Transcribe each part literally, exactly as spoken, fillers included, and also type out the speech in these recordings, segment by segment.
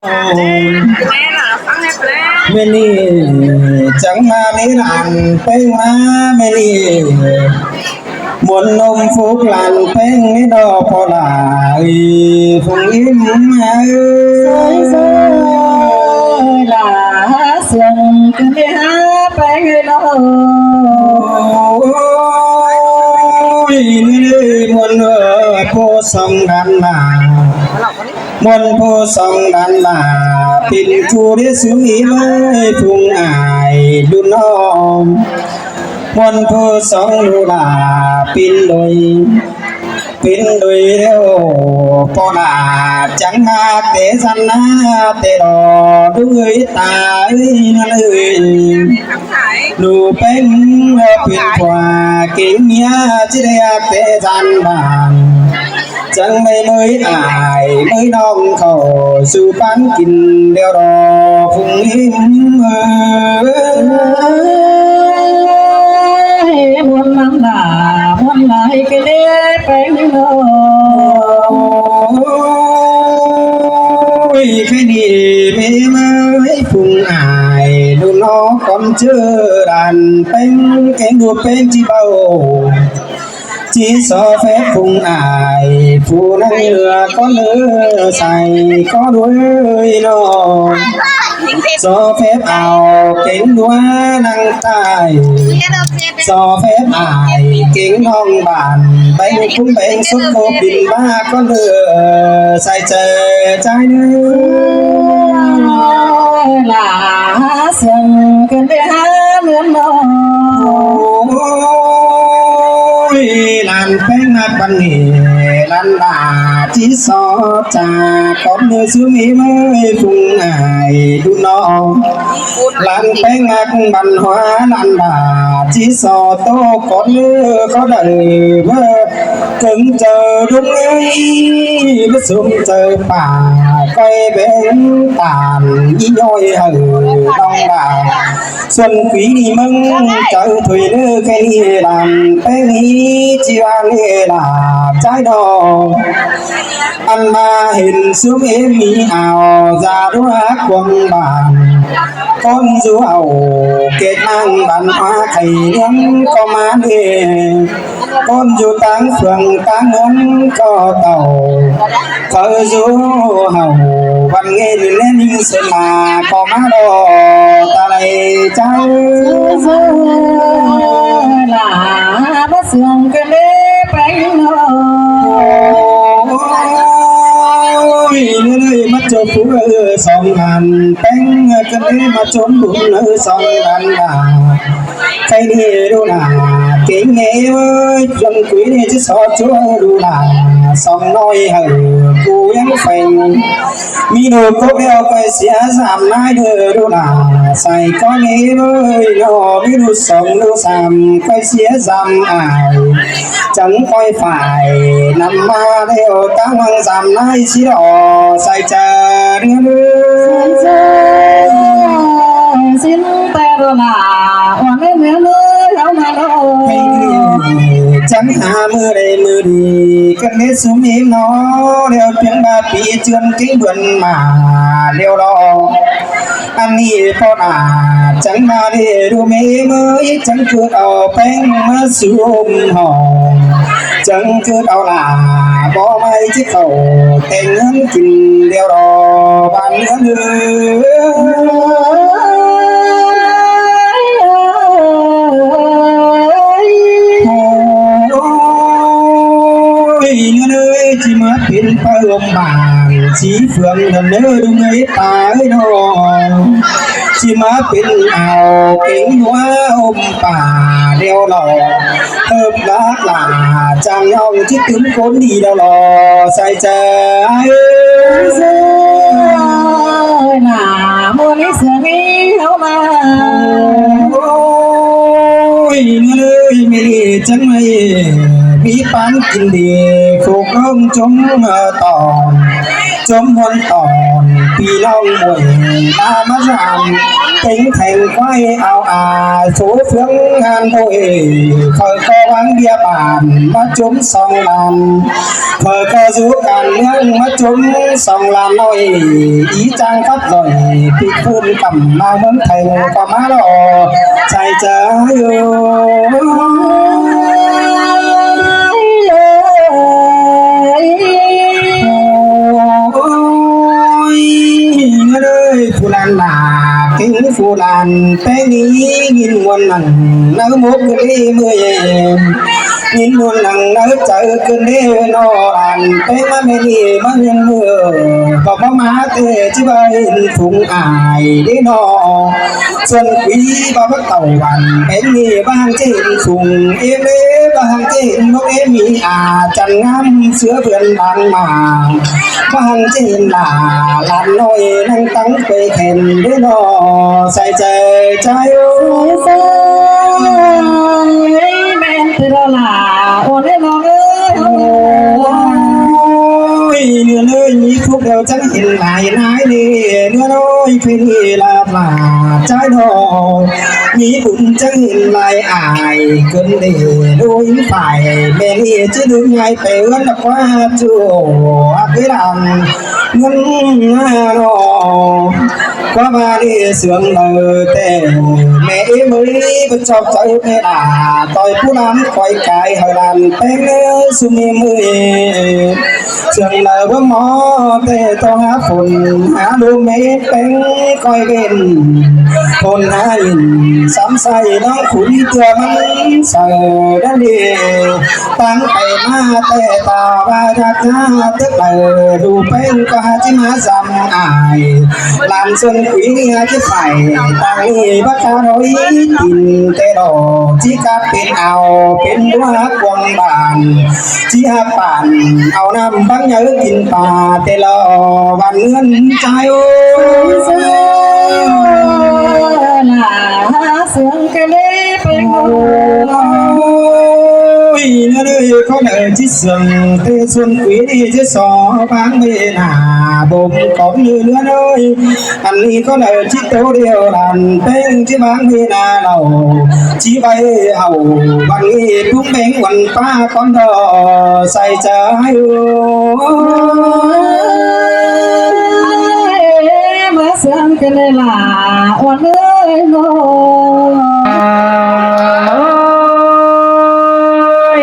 ꞌmí ꞌnị chắng ꞌmá ꞌmí lan ꞌpéng ꞌmá ꞌmí ꞌnị. ꞌMuôn ꞌnôm phúc lan ꞌpéng ꞌmí ꞌnọ ꞌpo ꞌlạ ơi, phung ꞌhím ơi. Sơi sơi ꞌlạ sương ꞌcứn ꞌmí hák ꞌpéng ꞌnọ. Ôi, ꞌnị ꞌmuôn ơi, ꞌpộ song đan ꞌlạ. ꞌMuôn ꞌpộ song đan ꞌlạ, pên ꞌchu đé ꞌsúm ꞌhím ơi, phung ải ꞌlụk ꞌnọ. ꞌMuôn ꞌpộ song ꞌlụk ꞌlạ, pên đuối, pên đuối ꞌlẹo, ꞌpo ꞌlạ chắng ꞌmá té dăn ꞌná té lo, ꞌlụk ơi ta ơi, ꞌnặn ơi. ꞌLụk ꞌpéng pên khua kéng ꞌmía ꞌchí đé té dăn bản. Chắng ꞌmí ꞌmới ải ꞌmới ꞌnọng khảu su pán kin ꞌlẹo ꞌlọ phung ꞌhím ơi. ꞌMuôn ꞌnặn ꞌlạ, ꞌmuôn lai ꞌcứn đé ꞌpéng ꞌnọ. Ôi, ꞌkhạy ꞌnị ꞌmí ꞌmới phung ải ꞌlụk ꞌnọ ꞌcón ꞌchớ đan ꞌpéng kéng ꞌlụk ꞌpéng ꞌchí báu. ꞌChí so phép phung ải, phủ ꞌnặn ꞌlứa ꞌcón ꞌlứa sai ꞌcọ đuối ꞌnọ. So phép au kéng ꞌlứa ꞌnặn tai. So phép ải kéng ꞌnọng bản, ꞌpéng phung ꞌpéng súc ꞌpộ pên ꞌmá ꞌcón ꞌlứa sai chaư ꞌchái ꞌnớ. ꞌLạ sương ꞌcứn ꞌmí hák ꞌmướng ꞌnọ. Ôi, lan ꞌpéng ꞌmá băn ꞌnị, lan ꞌlạ ꞌchí so cha, ꞌcón ꞌlứa ꞌsúm ꞌhím ơi, phung ải ꞌlụk ꞌnọ. Lan ꞌpéng ꞌmá băn ꞌhua, lan ꞌlạ ꞌchí so ꞌtố, ꞌcón ꞌlứa khót đảy báu. Cớng chaư ꞌlụk ơi, báu sôm chaư pả, ꞌcoi béng tản, ꞌnị ꞌnọi hảư ꞌnọng ꞌlạ. Xuân Quý ꞌnị ꞌmớng chaư thôi ꞌnớ, ꞌkhạy ꞌnị lan ꞌpéng ꞌnị ꞌchí ꞌva ꞌnị ꞌlạ ꞌchái ꞌnọ. Ăn ꞌmá hên ꞌsúm ꞌhím ꞌmí au, da ꞌlúa cuông bản. ꞌCốn dú au, kệt ꞌnáng bản ꞌhua khay ꞌliếng ꞌcọ ꞌmá ꞌnị. ꞌCốn dú ꞌtáng phường ꞌtáng ꞌmướng ꞌcọ tảu. Phaư dú hảư, văn nghệ ꞌnị ꞌnị ꞌnị sên ꞌmá ꞌcọ ꞌmá ꞌlọ ta đảy ꞌchái. ꞌLạ báu sương ꞌcứn đé ꞌpéng ꞌnọ. Ôi, ꞌnị ꞌnị ꞌmá chốm phủ ơi, song đan ꞌpéng ꞌcứn đé ꞌmá chốm phủ ơi, song đan ꞌlạ. ꞌKhạy ꞌnị ꞌlụk ꞌlạ kéng ꞌmá ơi, Xuân Quý ꞌnị ꞌchí so ꞌchua ꞌlụk ꞌlạ song ꞌnọi hảư cu ꞌviếng pheng. ꞌMí ꞌlụk cốc ꞌlẹo ꞌcoi sia dăm ꞌnái đaư ꞌlụk ꞌlạ sai ꞌcoi ꞌmá ơi ꞌnọ, ꞌmí ꞌlụk song ꞌlụk sam ꞌcoi sia dăm ải. Chắng ꞌcoi phải năm ꞌmá ꞌlẹo ꞌtáng ꞌmướng dăm ꞌnái ꞌchí ꞌlọ sai chaư ꞌnớ. Sai chaư ꞌsịn ꞌtẹ ꞌlụk ꞌlạ, ꞌquám ꞌmí ꞌmí ꞌlới ꞌháu ꞌmá ꞌlọ. Chắng hả ꞌmự đảy ꞌmự đi, ꞌcứn đé ꞌsúm ꞌhím ꞌnọ, ꞌlẹo piếng ba pí ꞌchươn kéng bươn ꞌmá ꞌlẹo ꞌlọ. Ăn ꞌnị ꞌpo ꞌlạ chắng ꞌmá đi ꞌlụk ꞌmí ꞌmới, chắng ꞌcứt au ꞌpéng ꞌmá ꞌsúm hỏng. Chắng ꞌcứt au ꞌlạ bók ꞌmạy ꞌchí khảu teng ꞌngớn kin ꞌlẹo ꞌlọ bản ꞌngớn ơi. Ôi, ꞌngớn ơi, ꞌchí ꞌmá pên phaư ôm bản, ꞌchí phướng đon ꞌnớ ꞌlụk ơi ta ơi ꞌnọ. ꞌChí ꞌmá pên au kéng ꞌlúa ôm pả ꞌlẹo ꞌlọ. Hớp lác lả chang ꞌnọng ꞌchí tứm ꞌcốn đi ꞌlẹo ꞌlọ sai chaư. Ơi, nả ꞌmưa ꞌmí sương ꞌmí ꞌháu ꞌmá. Ôi, ꞌngớn ơi, ꞌmí đi chắng ꞌmá, ꞌmí pán kin đi, phục ꞌlống chốm, ơ, tỏn. Chốm ꞌmuôn tỏn ꞌpi ꞌlóng ꞌmuôn ꞌmá ꞌmá dăm. Têng thẻng quái ao a số phướng han thôi, khỏi có vắng bia bản mà chúng song bàn, khỏi có dú cản lương mà chúng song làn nói, ý trang pháp giỏi, kịch phun cẩm mà mướn thành có má lọ, sai chớ. Ôi, ơi, phu lan là kính phu lan, té ní nghìn muôn nắng, nắng mốc đi mười. Nhìn muôn nắng nắng trời cơn đê nó đàn, té má mê đi má nhìn mưa, có bóng má tê chứ bay phùng ai đi nó. Xuân quý ba bắt tàu bàn, bánh đi ba hàng trên phùng, em đê ba hàng trên mốc em mi à, chăn ngắm sứa vườn bàn mà. Ba hàng trên là làm nồi năng tăng quê khen đi nó, sai trời trái ơi. Sai, sai, men từ đó là ôn đến nó ơi. Ôi, nửa nơi nhị phúc đều chẳng hiện lại nái đi, nửa nơi quên đi là mà trái đó. Nhị bún chẳng hiện lại ai, cơn đi đôi phải, mẹ đi chứ đừng ngại phải ướt là quá chùa, cái đàn ngân nga nó. Qua ba đi sướng lờ tè, mẹ ý mới bất chọc cháu mẹ đã, tôi phu lan khỏi cái hơi lan, tên su mi mươi. Sướng lờ bơ mó tè, tao há phun, há đu mẹ tên coi bên. Phun há in, sắm say nó khốn tưa mắn, say đã đi. Tăng tay ma tê ta ba chắc na tức là đủ pên có há chứ má dăm ai. Làm xuân quý nghe chứ phải, tăng đi bác cá đói tin tê đỏ, chỉ cắt pên ao, pên đũa quăng bàn, chỉ há bàn, ao năm bác nhớ tin bà tê lò, bàn ngân trái ơi. Sướng cái lễ pên ôi, nó đây có nợ chứ sướng, tê xuân quý đi chứ so báng bê nà, bốm cóm như lứa nơi. Ăn đi có nợ chứ tố điều đàn pên chứ báng bê nà lầu. Chỉ bay hầu, bằng đi cũng bén quần pa con thờ, say trái ơi. Má sướng cái này là ôn ơi ngô. Ôi,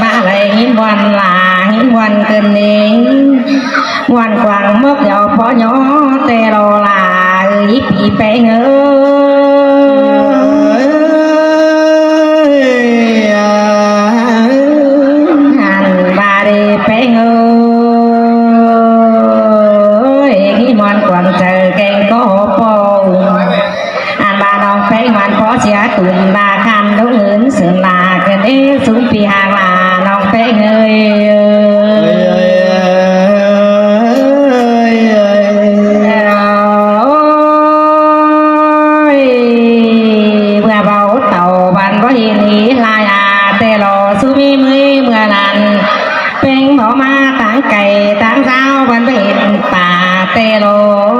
ba lại hin buồn là hin buồn cơn nính. Buồn quảng mốc dạo phó nhó tê lô là ơi, ý pí pé ngơ. Hẳn ba đi pé ngơ. Ơi, nghi mòn quảng trời kênh có hố pô. Ăn ba nong pé ngoan phó xía tùm ba khăn đống hứng sướng là kênh đế súng pì hàng là nong pé ngơi. Ôi, vừa bảo tàu bạn có hiện ý lai à, tê lô su mi mươi mưa làn. Peng bó ma táng cày táng dao bắn bể pà tê lô.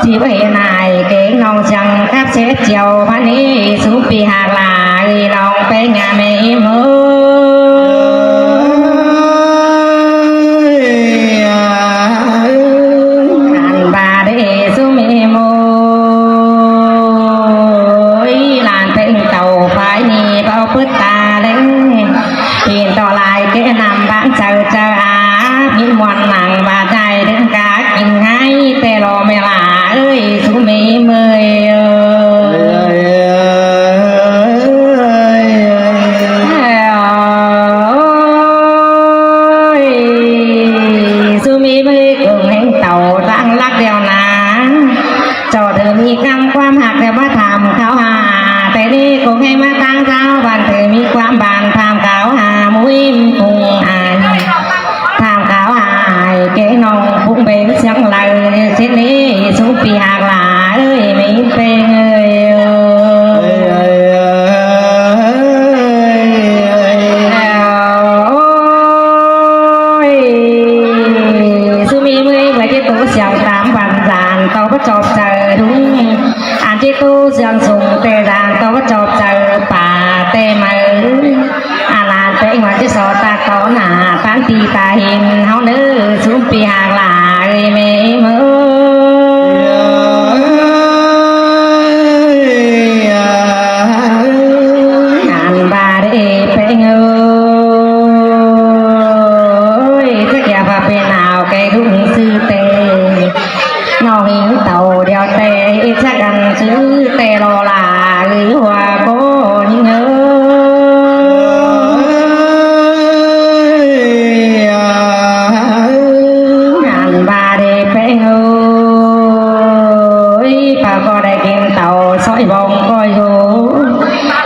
Chỉ bể nải kế nòng chăng khắp chết chiều bắn ý sú pì hạc là ghi lòng peng ngà mê im hơi. Hàn bà đê sú mê môi. Làn peng tàu phái ni bao phút ta đêng. Pin tỏ lai kê năm báng chau chau á, pin muôn nắng ba chai đương cá kinh hai, tê lô mê la ơi, sú mê mơi ơi. Ôi, sú mê mơi cũng hên tàu tăng lắc đèo ná. Cho thử mi căm quam hạc để bắt tham khảo hà. Tê đi cũng hay mà tăng giáo, bạn thử mi quam bàn tham khảo hà, mũi cùng ai. Tham khảo hà, ai, cái nòng cũng bến sáng lầy, trên đi, xuống pì hạc là, ơi, mấy phê người ơi. Ôi, sú mê mơi, người cái tổ siang tám bàn giàn, tàu bắt chọp trời. Đúng ăn chứ tu dưỡng sung tê giang tố chộp chơ pà tê mơ. Ăn ăn tê ngoan chứ so ta có nả tán tì ta hin háo nơ sung pì hạc lạ ơi mê mơ. Ăn ba đê pê ngơi chắc ya pà pê nào cái đúng sư tê. Nó hình tàu đeo tê chắc ăn sư tê lo là gửi hoa cô những ơi. Ăn ba đê pê ngơi pà có đại kinh tàu sói vòng coi dù.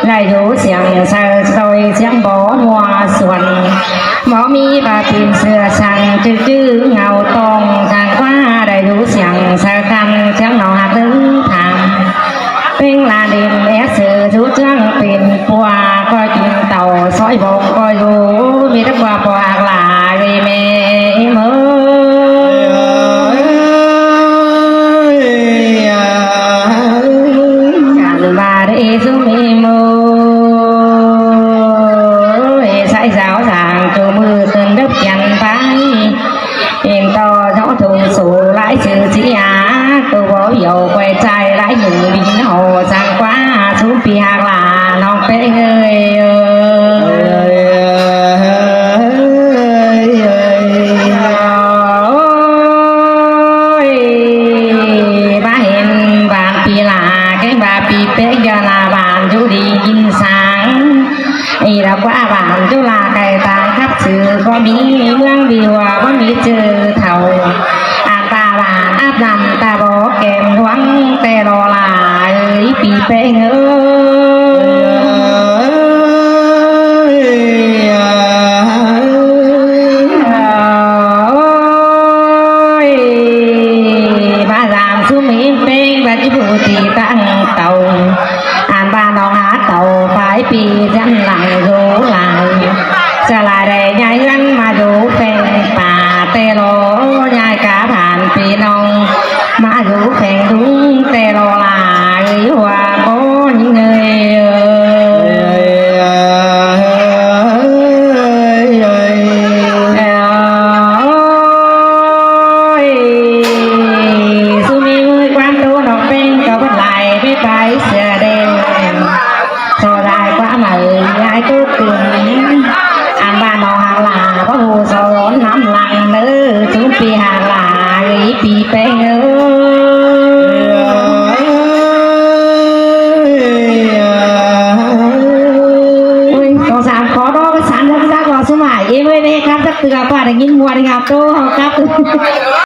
Lai dú siang saư soi siang bó mùa xuân. Bó mi ba pin sửa sang chư chư ngau tong sang qua lai dú siang saư căn siang nọ hạt lưng thang. Pinh là đêm é sư dú trăng pin pua coi kinh tàu soi bóng coi dú mi đắp qua pua hạc lạ ghi mê mơ. Cản ba đê dú mi mơ. Ê, sai giáo giảng chủ mư cơn đốc chắn bái. Em to gió thùng sổ lãi chữ sĩ á, tô bó dầu quay chai lãi những bình hồ sang quá, xuống pi hạc là nó pé hơi. Ôi, ba hên bàn pi là, cái ba pi pé cho là bàn chú đi kinh sáng. Ê, là quá bàn chú là cái ta khắp sự có mỹ, mương vì hòa có mỹ trừ thầu. À, ta bàn áp dặm ta bó kèm huống tê lo là ơi, pi pé ngơ. Ôi, ba dặm xuống mỹ pé, ba chú bù tì tăng tàu. Ăn ba nong há tàu phải pi dân lặng dú lặng. Sa la đe nhai hươn mà dú phèn pà tê lô nhai cá phản pi nong mà dú phèn đúng tê lô là ơi hoa bố những người ơi. Ôi, su mi mươi quan tu nong phèn có bất lại biết bài sửa đêm. Sô lai quá mơ lai cốt tường. Ăn ba nọ hả là có hồ sơ lón lắm lăng nơ. Chúng pi hả là ý pi pê ngơ. Ôi, có dám khó đó, cái sán rất rác vào số mải. Em ơi, đây, cắp chắc từ gặp bạn, nhìn mua đi gặp tôi, học cắp.